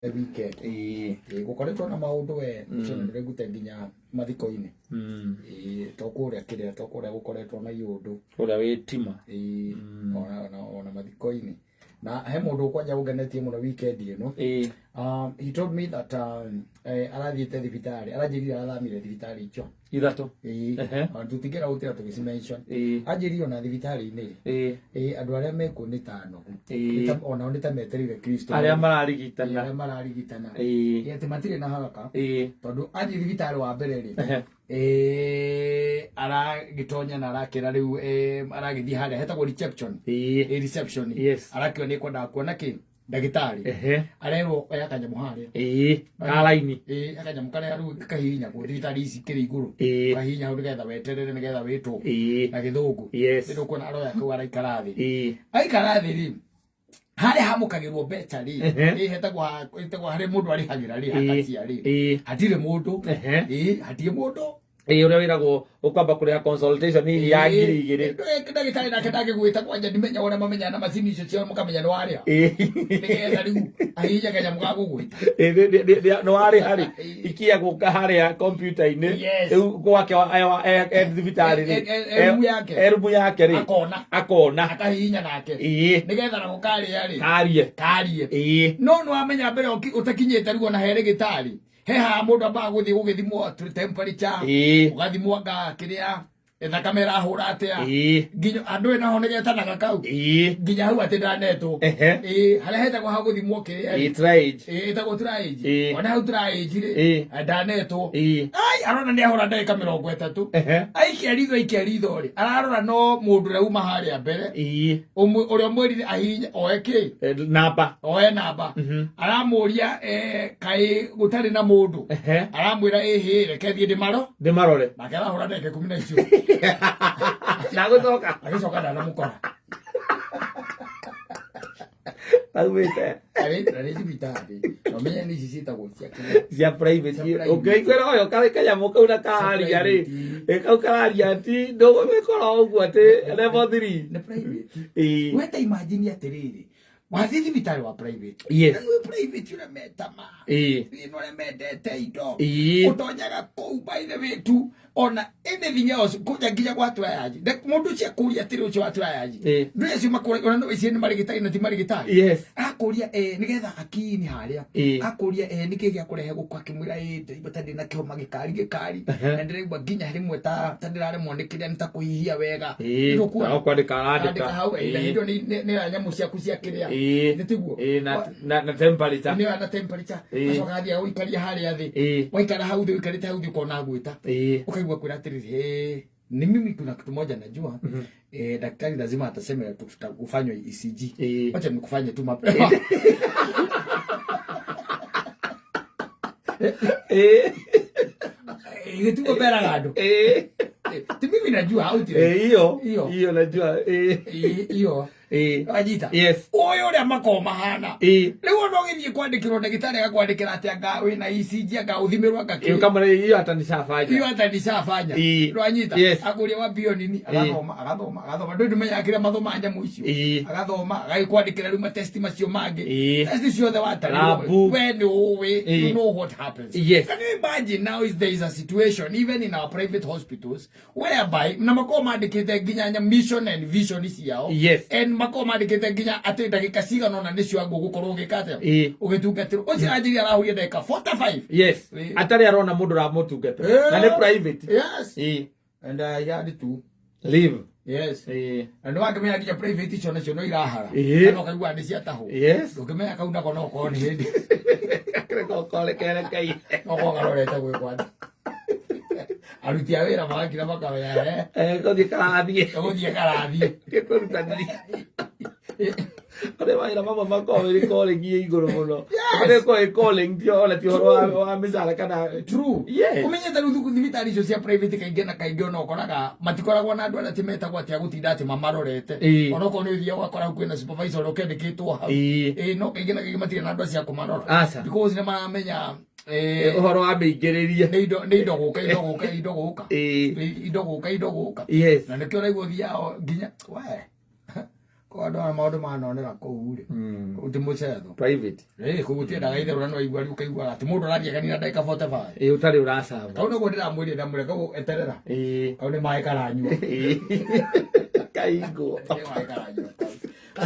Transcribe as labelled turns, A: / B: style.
A: Weekend. Ĩĩ, gũkoretwo na maũndũ we ũcio nĩ ndĩraiguĩte nginya mathiko-inĩ. Ĩĩ, to kũrĩa kĩrĩa to kũrĩa gũkoretwo na iũndũ.
B: Kũrĩa wĩ tima.
A: Ĩĩ, ona mathiko-inĩ. Na he mũndũ kwanja ũngenetie mũno weekend ĩno. He told me that arathiĩte thibitarĩ, aranjĩrire arathamire thibitarĩ icio.
B: Ithatũ.
A: Ĩĩ. Ona tũtingĩenda gũtira tũgĩci mention. Anjĩrire ona thibitarĩ-inĩ rĩ, ĩĩ, andũ arĩa mekuo nĩ ta anogu. Nĩ onao nĩ ta metereire Kristo.
B: Arĩa mararigitana.
A: Arĩa mararigitana. Ĩĩ, atĩ matirĩ na haraka. Tondũ athiĩ thibitarĩ wa mbere rĩ, ĩĩ, aragĩtonya na arakĩra rĩu, ĩĩ, aragĩthiĩ harĩa hetagwo reception. Ĩĩ, reception. Arakĩona nĩ ekwendaga kuona kĩ ndagĩtarĩ. Arerwo oya kanyamũ harĩa.
B: Karaini.
A: Ĩĩ, kanyamũ karĩa rĩu kahihinyagwo thibitarĩ ici kĩrĩ igũrũ. Kahihinya hau nĩgetha weterere nĩgetha wĩtwo. Na gĩthũngũ. Nĩ ndũkuona aroya kau araikara thĩ. Aikara thĩ rĩ, harĩa hamũkagĩrwo mbeca rĩ, ĩ, hetagwo harĩa mũndũ arĩhagĩra rĩ, hakacia rĩ. Hatirĩ mũndũ. Ĩ, hatirĩ mũndũ.
B: Ĩĩ, ũrĩa wĩragwo ũkwamba kũrĩha consultation hihi ya 2000.
A: Ndagĩtarĩ nake ndangĩgwĩta kwanja, ndimenya ũrĩa mamenyaga na macini icio ciao mũkamenya nĩ warĩha. Nĩgetha rĩu ahihinye kanyamũ ga gũgwĩta.
B: Ĩĩ, nĩ warĩha rĩ, ikia gũka harĩa kompiuta-inĩ. Rĩu gwake e thibitarĩ rĩ,
A: E rumu yake.
B: E rumu yake rĩ,
A: Akona.
B: Akona.
A: Akahihinya nake. Nĩgetha nako karĩa rĩ,
B: Karie.
A: Karie. No nĩ wamenya mbere ũtakinyĩte rĩu ona he rĩgĩtarĩ, he haha mũndũ ambaga gũthiĩ gũgĩthimwo temperature, ũgathimwo anga kĩrĩa thakame ĩrahũra atĩa, nginya andũ ĩ naho nĩgetanaga kau nginya hau atĩ ndanetwo. Ĩĩ, harĩa hetagwo ha gũthimwo kĩrĩa rĩ.
B: Ĩĩ, triage.
A: Ĩĩ, ĩtagwo triage. Ona hau triage rĩ, ndanetwo. Ai, arona nĩ ahũra ndagĩka 30. Aikia ritho, aikia ritho rĩ, ararora no mũndũ ũrĩa uma harĩa mbere, ũrĩa ũmwĩrire ahihinye oe kĩ.
B: Namba.
A: Oe namba. Aramũria, kaĩ gũtarĩ na mũndũ? Aramwĩra, ĩhĩ, reke thiĩ ndĩmaro
B: Ndĩmarore.
A: Nake arahũra ndagĩka 10 na icio.
B: Na gũcoka.
A: Agĩcoka ndanamũkora.
B: Aumĩte.
A: Arĩ thibitarĩ na ũmenye nĩ ici ciĩtagwo cia kĩrĩa?
B: Cia private.
A: Cia private.
B: Ũngĩiguĩra ũyũ karĩ kanyamũ kau na kararia rĩ,
A: Cia
B: kau kararia ti ndũgũgĩkora ũguo atĩ level 3.
A: Nĩ private. We ta imagine atĩrĩrĩ, wathiĩ thibitarĩ wa private, na nĩ private ũrĩa metama, nĩ ũrĩa mendete indo, ũtonyaga kũu, by the way tu ona anything else kũja nginya gwa triage. Mũndũ ũcio akũria atĩrĩ, ũcio wa triage, ndũ acio makũria ona no icio nĩ marĩgĩtarĩ na ti marĩgĩtarĩ. Akũria, nĩgetha akini harĩa, akũria, nĩkĩ gĩa kũrehe gũkũ? Akĩmwĩra, ndĩraigua ta ndĩna kĩhoma gĩkari gĩkari, na ndĩraigua nginya rĩmwe ta ndĩraremwo nĩ kĩrĩa nĩ ta kũhihia wega. Nĩũkuona?
B: No kwandĩka arandĩka.
A: Andĩka hau, na hĩndĩ ĩyo nĩ ya nyamũ ciaku cia kĩrĩa. Nĩ tiguo?
B: Ĩĩ, na temperature.
A: Nĩ ya na temperature. Acoka athiĩ agũikaria harĩa thĩ. Waikara hau thĩ, ũikarĩte hau thĩ, ũkona agwĩta. Ũkaigua kwĩra atĩrĩrĩ, "Hey, ni mimi kuna kitu moja najua, daktari lazima atasema ufanywe ECG. Wacha nikufanye tu mapema." Gĩtugo mberaga andũ. Ti mimi najua au ti?
B: Hiyo.
A: Hiyo.
B: Hiyo najua.
A: Hiyo. Wanyita?
B: Yes.
A: Ũyũ ũrĩa makoragwo mahana. Rĩu ona ũgĩthiĩ kwandĩkĩrwo, ndagĩtarĩ agakwandĩkĩra atĩ anga wĩna ECG, anga ũthimĩrwo, anga kĩ.
B: Kama hiyo hata nishafanya.
A: Hiyo hata nishafanya. Ndwanyita?
B: Yes.
A: Akũria wambio nini, agathoma, agathoma, agathoma, ndũĩ ndũmenyaga kĩrĩa mathomaga nyamũ icio. Agathoma, agagĩkwandĩkĩra rĩu matesti macio mangĩ. Testi ciothe watarĩrwo.
B: Labu.
A: We nĩ ũĩ. You know what happens. Can you imagine now is there is a situation even in our private hospitals whereby na makorwo mandĩkĩte nginya mission and vision ciao, and makorwo mandĩkĩte nginya atĩ ndagĩka cigana ũna nĩcio angũ gũkorwo ũgĩka atĩa? Ũgĩtungatĩrwo. Ũcio anjĩria arahũria ndagĩka 45.
B: Atarĩ arona mũndũ ũramũtungata. Na nĩ private.
A: Yes. And I had to
B: leave.
A: Yes. Na nĩ wakĩmenya nginya private icio nacio no irahara. Kana ũkaigua nĩ ciatahwo. Ndũngĩmenya kau nako no korwo nĩ hĩndĩ.
B: Reke kai.
A: No korwo karorete gwĩkwo atĩ aruti a wĩra magakira makamenya,
B: Gũthiĩ karathiĩ.
A: Gũthiĩ karathiĩ.
B: Kũrutanĩria. Kũrĩ mawĩra mamwe makoragwo ĩrĩ calling ĩ igũrũ mũno. Kũrĩ ĩkoragwo ĩ calling ti ona ti ũhoro wa mĩcara kana
A: True. Ũmenyete rĩu thibitarĩ icio cia private kaingĩ na kaingĩ ona ũkoraga matikoragwo na andũ arĩa atĩ metagwo atĩ agũtinda atĩ mamarorete. Onokorwo nĩ ũthiaga ũgakora hau kwĩna supervisor ũrĩa ũkĩandĩkĩtwo hau. Ĩĩ, no kaingĩ na kaingĩ matirĩ na andũ acio a kũmarora.
B: Aca.
A: Because nĩ maramenya,
B: Ũhoro wa mĩingĩrĩrie.
A: Nĩ indo gũka, indo gũka, indo gũka. Indo gũka, indo gũka. Na nĩkĩo ũraigua ũthiaga nginya we Kwa andũ aya maũndũ manonera kũu rĩ, kũu ti mũcetho.
B: Private.
A: Ĩ, kũu gũtiendaga itherũ, na nĩwaigua rĩu ũkaiguaga atĩ mũndũ arathiĩ akanina ndagĩka 45.
B: Ĩ, ũtarĩ ũracaba.
A: Kau nĩguo ndĩramwĩrire, ndamwĩra kau eterera.
B: Ĩ.
A: Kau nĩ maĩ karanyua.
B: Ĩ. Kaingwo.
A: Nĩ maĩ karanyua.